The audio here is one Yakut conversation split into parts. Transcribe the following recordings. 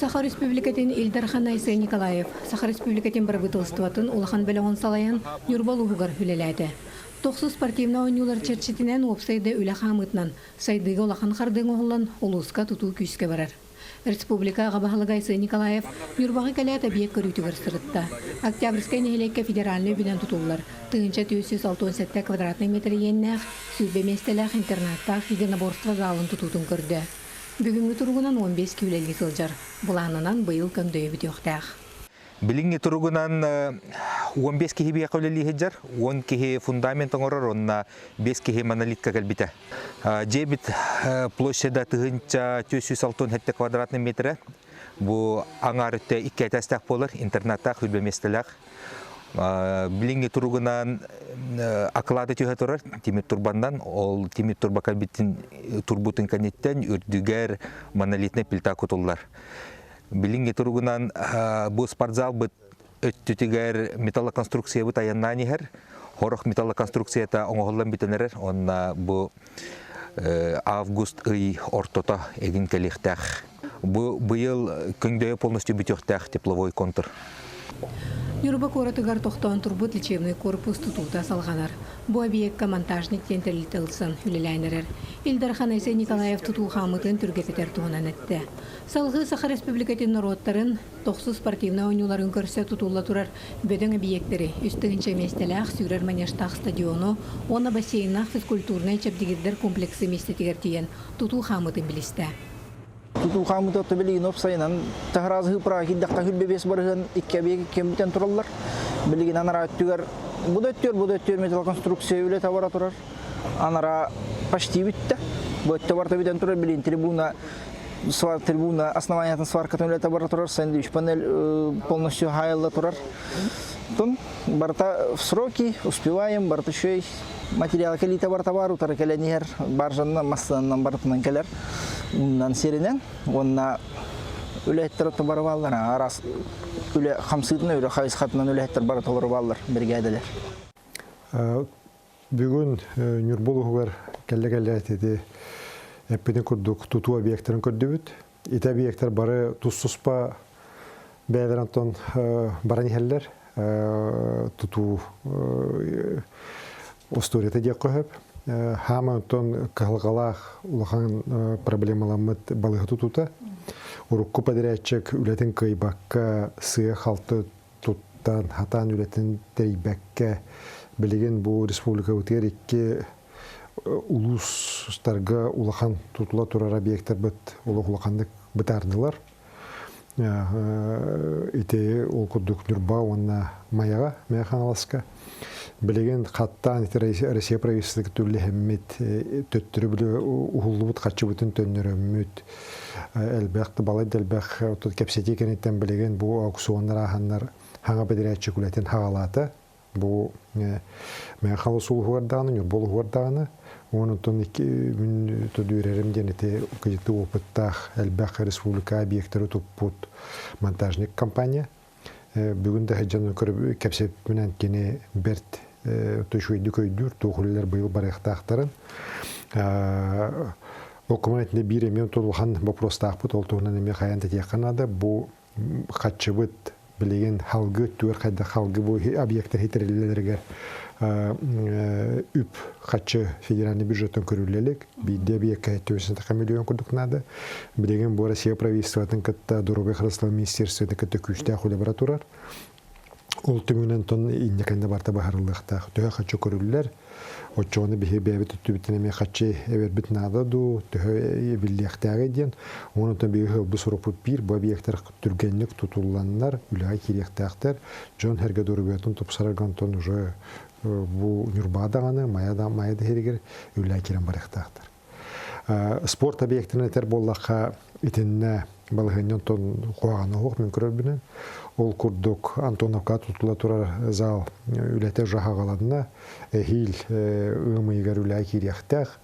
Саха Республикатын Ил Дархана Айсен Николаев Саха Республикатын бырабыыталыстыбатын улахан бөлөҕүн салайан Ньурба улууһугар үлэлээтэ. Тохсус спортивнай оонньуулар чэрчитинэн уопсай да үлэ хаамыытынан сайдыыга улахан хардыы оҥоһуллан улууска тутуу күүскэ барар. Республика аҕа баһылыга Айсен Николаев Ньурбаҕа кэлээт объект көрүүтүгэр сырытта. Октябрьскай нэһилиэккэ федеральнай үбүнэн тутуллар 1467 квадратнай метр иэннээх, 20 миэстэлээх интернаттаах единоборство залын тутуутун көрдө. Бүгүҥҥү туругунан 15 күүлэлии сылдьар. Былаанынан быйыл көҥдөйө бүтүөхтээх. Билиҥҥи туругунан 15 киһи биэхэ үлэлии сылдьар, 10 киһи фундамент оҥорор уонна 5 киһи монолитка кэлбитэ. Дьиэбит площада 1467 квадратный метрэ. Бу аҥаар өттө икки этээстээх буолар, интернаттаах, үрбэ миэстэлээх. Билиҥҥи туругунан оклады түһэ турар тимир турбаннан, ол тимир турба кэлбитин турбутун кэнниттэн үрдүгэр монолитный плита кутуллар. Билиҥҥи туругунан бу спортзалбыт өттүтүгэр металлоконструкциябыт айаннаан иһэр. Хорох металлоконструкцията оҥоһуллан бүтэн эрэр. Онно бу август ый ортото эгин кэлиэхтээх. Бу быйыл көҥдөйө полностью бүтүөхтээх тепловой контур. Ньурба куоратыгар тохтоон турбут лечебный корпус тутуута салҕанар. Бу объекка монтажник диэн тэрилтэ ылсан үлэлээн эрэр. Ил Дархан Айсен Николаев тутуу хаамыытын түргэтитэр туһунан эттэ. Салгыы Саха Республикатын норуоттарын тохсус спортивнай оонньууларын көрсө тутулла турар бөдөҥ эбийиэктэри, үс тыһыынча миэстэлээх сүүрэр манежтаах стадиону уонна бассейннаах физкультурнай-чэбдигирдэр комплексы миэстэтигэр тиийэн тутуу хаамыытын билистэ. Тутуу хаамыыта билигин уопсайынан таһараазыһыы пыраҕа киирдэххэ 25 барыһын икки объект иккиэн бүтэн тураллар. Билигин анараа өттүгэр бу да өттүгэр, бу да өттүгэр металлоконструкция үлэтэ бара турар. Анараа почти бүттэ. Бу өттө барыта бүтэн турар. Билигин трибуна трибуна основаниятын сваркатын үлэтэ бара турар, сэндвич панель полностью хаайылла турар. Тун барыта в сроки успеваем, барыта үчүгэй материал кэлиитэ барыта бар, утары кэлэн иһэр, баржаннан, массыынанан барытынан кэлэр. Уннан сиринэн уонна үлэһиттэр отто бары бааллар, араас үлэ хамсыытынан, үлэ хайысхатынан үлэһиттэр бары толору бааллар, биригээдэлэр. Бүгүн Ньурба улууһугар кэллэ-кэллэ ити эппитин курдук тутуу объектарын көрдүбүт. Ити объектар бары тус-туспа бэйэлэрин онтон баран иһэллэр. Тутуу устуоруйата диэххэ сөп. Хаама онтон кыһалҕалаах улахан проблемаламмыт балыыһа тутуута. Урукку подрядчик үлэтин кыайбакка сыа-халты туттан, хатаан үлэтин тэрийбэккэ, билигин бу республикабытыгар икки улуустарга улахан тутула турар объектарбыт олох улаханнык бытаардылар. Ити ол курдук Ньурба уонна Майаҕа, Мэйэ Хаҥаласка. Билигин хаттаан ити Россия правительствотыгар түллэһэммит, төттөрү били уһуллубут харчыбытын төннөрөммүт, элбэх балай да элбэх кэпсэтии кэнниттэн билигин бу аукционнар ааһаннар хаҥа бэдэрээччик үлэтин хаҕалаата. Бу Мэхал улуһугар даҕаны, Ньурба улуһугар даҕаны, онтон мин төдүүрэрим диэн ити кыйыты опыттаах элбэх республика объектары туппут монтажник компания. Бүгүн да дьону көрүп кэпсэппинэн кини бэрт үчүгэйдик өйдүүр, туох үлэлэр быйыл барыахтаахтарын. Ол коммунитетне биир эмиэ улахан вопростаахпыт, ол туһунан эмиэ хайаан тэтиэххэ наада. Бу хаччыбыт билигин халгы өттүгэр хайдах халгы бу объектар хитэриллэлэригэр үп хаччы федеральный бюджеттан көрүллэ илик. Биирдэ объекка 7 миллион курдук наада. Билигин бу Россия правительствотын кытта Доруобуйа харыстабылын министерствотын кытта күүстээх үлэ бара турар. Ол түмүгүнэн тон инньэ кэннэ барыта быһаарыллыахтаах. Төһө хаччы көрүллэр, оччоҕуна биһиги бэйэбит өттүбүттэн эмиэ хаччы эбэрбит наада дуу, төһө эбиллиэхтээҕий диэн. Онон биһиги ылбыт сорукпут биир, бу объектар түргэнник тутулланнар, үлэҕэ киириэхтээхтэр. Дьон сэргэ доруобуйатын тупсарарга онтон уже бу Ньурба даҕаны, Майа да Майа да иһигэр үлэҕэ киирэн барыахтаахтар. Спорт объектын этэр буоллахха, итиннэ балаһыанньа онтон куһаҕана суох мин көрөрбүнэн. Ол курдук Антоновка тутула турар зал үлэтэ уже хаҕаланна. Эһиил ыам ыйыгар үлэҕэ киириэхтээх.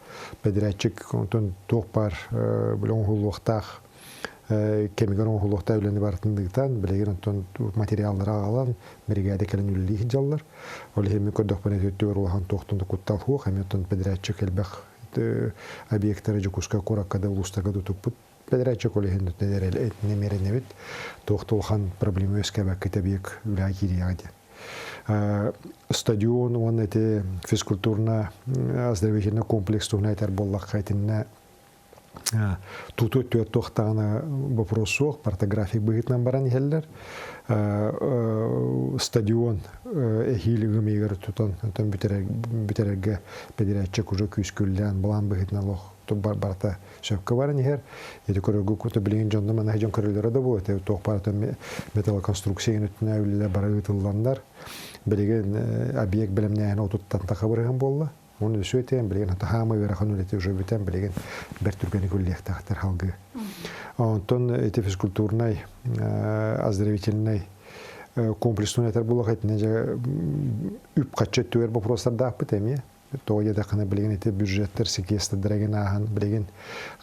Бэдэрээччик онтон туох баар били оҥоһуллуохтаах кэмигэр оҥоһуллуохтаах үлэни барытын ыытан, билигин онтон материаллары аҕалан, биригээдэ кэлэн үлэлии сылдьаллар. Ол иһин мин көрдөхпүнэ өттүгэр улахан туохтан да куттал суох, эмиэ оттон бэдэрээччик элбэх объектары Дьокуускай куоракка да улуустарга да туппут. Бэдэрээччи коллеһин нэмэрэнэбит туох улахан проблема үөскээбэккэ объект үлэҕэ киириэҕэ диэн. Стадион уонна ити физкультурно-оздоровительный комплекс туһунан этэр буоллахха итиннэ туту өттүгэр туохтаҕына вопрос суох, портографик быһыытынан баран иһэллэр. Стадион эһиил ыгымыйыгар тутан онтон бүтэрэргэ бэдэрээччик уже күүскүллээн былаан быһыытынан олох барыта сөпкө баран иһэр. Ити көрөргө кута билигин дьонно манна дьон көрөллөрө да буолуо туох барыта металлоконструкция өттүнэ үлэлэр бары ыытылланнар билигин объект бэлэмнээһин отуттан таха бырыһан буолла. Оны өсүө этиэн билигин хаама ыарахан үлэти уже бүтэн билигин бэрт түргэни күллиэхтээхтэр халгыы. Онтон ити физкультурнай, оздоровительный комплекс этэр буолуох этинэ дьэ үп хаччы өттүгэр вопростардаахпыт эмиэ. Тоҕо диэтэххинэ билигин ити бюджеттер секестрдэригин ааһан билигин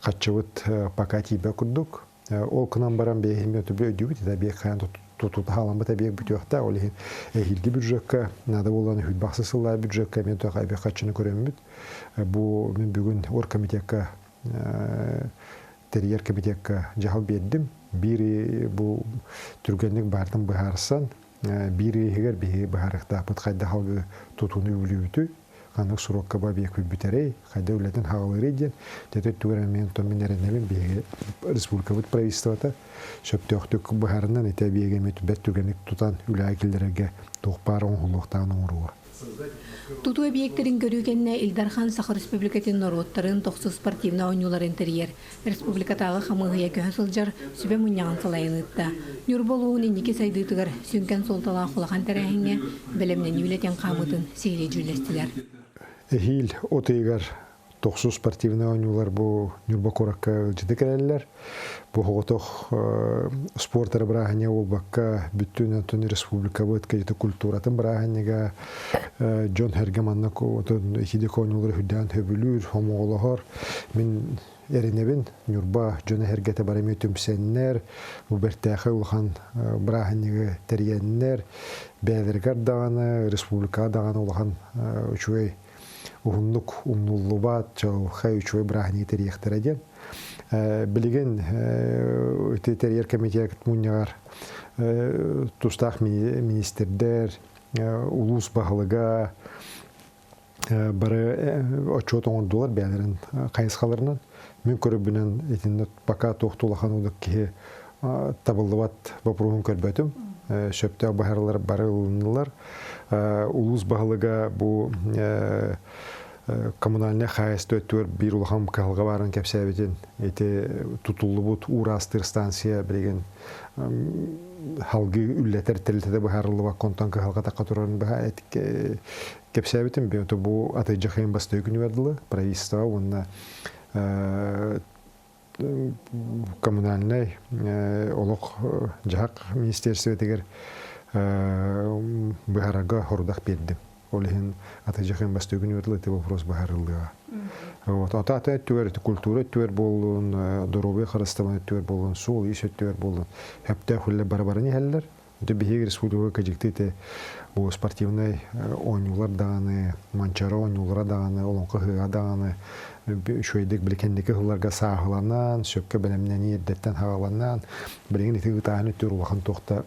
хаччыбыт пока тиийбэт курдук. Ол кынан баран бэйэһин өтүбү өйдүүбүт это объект хайан тутуталаммыт объект бүтүөхтэ ол иһин эһиилги бюджекка надо буолан хүлбахсы сыллаа бюджекка мен тоха объект хаччыны көрөммүт. Бу мен бүгүн оргкомитекка тэрийэр комитекка дьаһал биэрдим. Биир бу түргэнник баартын быһаарсан биир иһигэр биһи быһаарыктаахпыт хайда халгы тутууну үбүлүүбүтүй ханнык срокка ба объект бүтэрэй хайда үлэтин хаҕалыырый диэн тете түгэр мен томмин эрэнэбин биһиги республикабыт правительствота сөптөөхтүк быһаарынан ити объеги бэрт түргэнник тутан үлэҕэ киллэрэргэ туох баар оҥоһуллуохтааҕын оҥоруо. Тутуу объектэрин көрүү кэннэ Ил Дархан Саха Республикатын норуоттарын тохсус спортивнай оонньууларын тэрийэр республикатааҕы хамыыһыйа көһө сылдьар сүбэ мунньаҕын салайан ыытта. Ньурба улууһун инники сайдыытыгар сүҥкэн суолталаах улахан тэрээһиҥҥэ бэлэмнэнии үлэтин хаамыытын сиһилии дьүүллэстилэр. Эһиил от ыйыгар тохсус спортивнай оонньуулар бу Ньурба куоракка ыалдьыты кэлэллэр. Бу оҕотох спорт эрэ бырааһынньыга буолбакка, бүттүүн онтон республикабыт кэйити культуратын бырааһынньыга дьон эргэ манна итидик оонньуулары үрдээн хөбүлүүр, хомоҕолоһор. Мин эрэнэбин, Ньурба дьоно эргэтэ бары эмиэ түмсэннэр, бу бэртээхэй улахан бырааһынньыгы тэрийэннэр, бэйэлэригэр даҕаны, республикаҕа даҕаны улахан үчүгэй уһуннук умнуллубат чаҕылхай үчүгэй бырааһынньыгы тэрийиэхтэрэ диэн. Билигин ити тэрийэр комитет мунньаҕар тустаах министрдэр, улуус баһылыга бары отчуот оҥордулар бэйэлэрин хайысхаларынан. Мин көрөрбүнэн итиннэ пока туох улахан удак киһи табыллыбат боппуруоһун көрбөтүм. Сөптөөх баһарылар бары ылыннылар. Улуус баһылыга бу коммунальнай хаһаайыстыба өттүгэр биир улахан кыһалҕа баарын кэпсээбитин ити тутуллубут уураастыыр станция билигин халгыы үллэтэр тэрилтэтэ быһаарыллыбакка онтон кыһалҕа тахха турарын быһа кэпсээбитим. Бу атыйдьах ыйын бастакы күнүгэр дылы правительство уонна коммунальнай олох дьаһах министерствотыгар быһарарга хорудах биэрдим. Ол иһин атыдьахын бастыгын үөрдүл ити вопрос быһарыллыаҕа. Вот ата ата өттүгэр культура өттүгэр буоллун, доруобуйа харыстабын өттүгэр буоллун, суол ис өттүгэр буоллун, хөптөөх үлэ бара-баран иһэллэр. Ити биһиги республика кыдьыкты ити бу спортивнай оонньуулар даҕаны, манчары оонньуулара даҕаны, олоҥхо ыһыаҕа даҕаны үчүгэйдик били кэнники сылларга сааһыланан, сөпкө бэлэмнэнии эрдэттэн хааланан, билигин ити ытааһын өттүгэр улахан туохта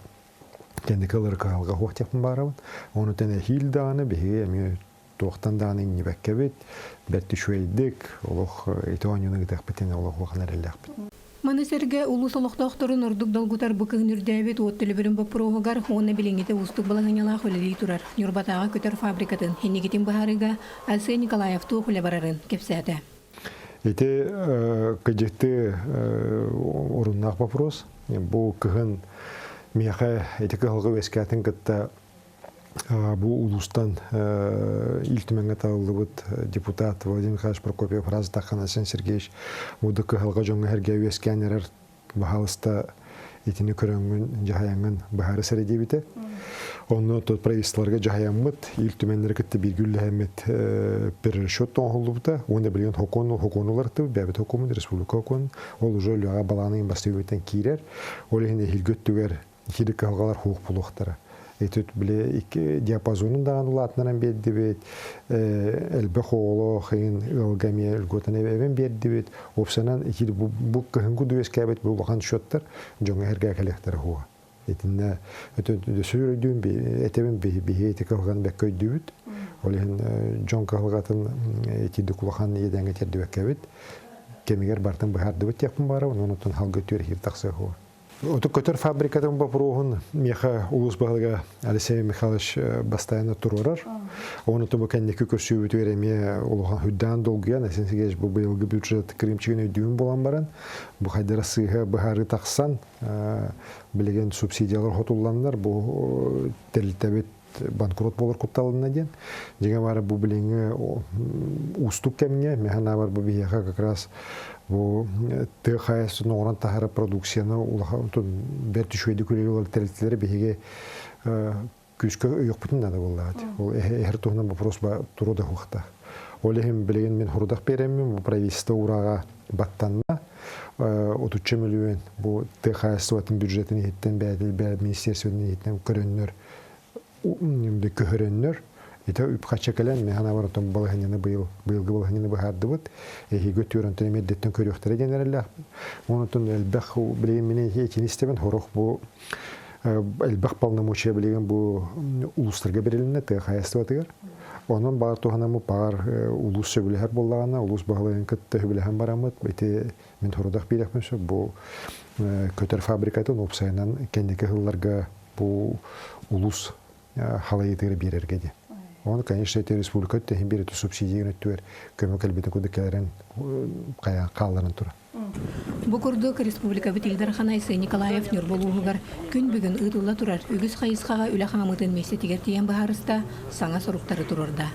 кэнники ылар кыһалҕа суох диэхпин баарабын. Ону тэҥэ эһиил даҕаны биһиги эмиэ туохтан даҕаны иҥнибэккэбит, бэрт үчүгэйдик олох ити оонньууну ыытыахпытын олох улахан эрэллээхпит. Маны сэргэ улуус олохтоохторун ордук долгутар бу кыһын үрдээбит уот төлөбүрүн боппуруоһугар уонна билиҥҥитэ уустук балаһыанньалаах үлэлии турар Ньурбатааҕы көтөр фабрикатын инникитин быһаарыыга Айсен Николаев туох үлэ барарын кэпсээтэ. Ити кыдьыкты оруннаах вопрос. Бу кыһын миэхэ ити кыһалҕа үөскээтин кытта бу улуустан Ил Түмэҥҥэ талыллыбыт депутат Владимир Михайлович Прокопьев Раздаххан Айсен Сергеевич бу да кыһалҕа дьоҥҥо эргэ үөскээн эрэр баһаалыста итини көрөҥҥүн дьаһайаҥҥын быһаары сэрэ диэбитэ. Онно тот правительстволарга дьаһайаммыт, Ил Түмэннэри кытта бииргэ үллэһэммит перерасчет оҥоһуллубута уонна билигин хокуон хокуон уларыттыбыт, бэйэбит хокуоммут, республика хокуон, ол уже үлэҕэ балааны бастыгыттан киирэр. Ол иһин эһиилги өттүгэр Итирик кыһалҕалар суох буолуохтара. Итит били икки диапазонун даҕаны улаатыннаран биэрдибит. Элбэх оҕолоох иһин ыалга эмиэ льготаны эбэн биэрдибит. Уопсайынан ити бу кыһыҥҥы үөскээбит бу улахан счеттар дьоҥҥо эргэ кэлиэхтэрэ хуа. Итиннэ өтө өйдүүн этэбин биһи ити кыһалҕаны бэккэ өйдүүбүт. Ол иһин дьон кыһалҕатын итирдик улахан иэдээҥҥэ тиэрдибэккэбит. Кэмигэр бартын быһаардыбыт диэхпин баара, онон оттон халга түөр иһир тахсыа хуа. Оту көтөр фабрикатын боппуруоһун миэхэ улуус баһылыга Алексей Михайлович бастайан туруорар. Оны бу кэнники көрсүүбүтүгэр эмиэ улахан хүддээн долгуйан, Айсен Сергеевич бу быйылгы бюджет кырыымчыгын өйдүүн буолан баран, бу хайдара сыыһа быһаарыы тахсан, билигин субсидиялар хотулланнар, бу тэрилтэбит банкрот буолар кутталына диэн. Дьиҥэ баара бу билиҥҥи уустук кэмҥэ, миэхэ наабар бу биһиэхэ как раз бу тыа хаһаайыстыбатын оҥорон таһаарар продукцияны улахан бэрт үчүгэйдик үлэлии олорор тэрилтэлэри биһиги күүскэ өйүөхпүтүн наада буоллаҕа. Ол эһэр туһунан вопрос туруо да суохтаах. Ол иһин билигин мин хорудах биэрэммин бу правительство уурааҕа баттанна. Отучча мөлүйүөн бу тыа хаһаайыстыбатын бюджетын иһиттэн бэйэтин министерствотын иһиттэн көрөннөр көһөрөннөр ити үп-харчы кэлэн мин санаабар отон балаһыанньаны быйыл быйылгы балаһыанньаны быһаардыбыт эһиги өттүгэр онтон эмиэ эрдэттэн көрүөхтэрэ диэн эрэллээхпин онтон элбэх билигин мин итини истэбин сорох бу элбэх полномочия билигин бу улуустарга бэрилиннэ тыа хаһаайыстыбатыгар онон баар туһанаммыт баҕар улуус сөбүлэһэр буоллаҕына улуус баһылыгын кытта сөбүлэһэн бараммыт ити мин сорудах биэриэхпин сөп бу көтөр фабрикатын уопсайынан кэнники сылларга бу улуус халайыытыгар биэрэргэ диэн. Оны, конечно, эти республика өттүн биэрэ субсидия өттүгэр көмө кэлбитин курдук кэлэрин хаалларан турар. Бу курдук республикабыт Ил Дархана Айсен Николаев Ньурба улууһугар күн бүгүн ыытылла турар үгүс хайысхаҕа үлэ хаамыытын миэстэтигэр тиийэн быһаарыста, саҥа соруктары туруорда.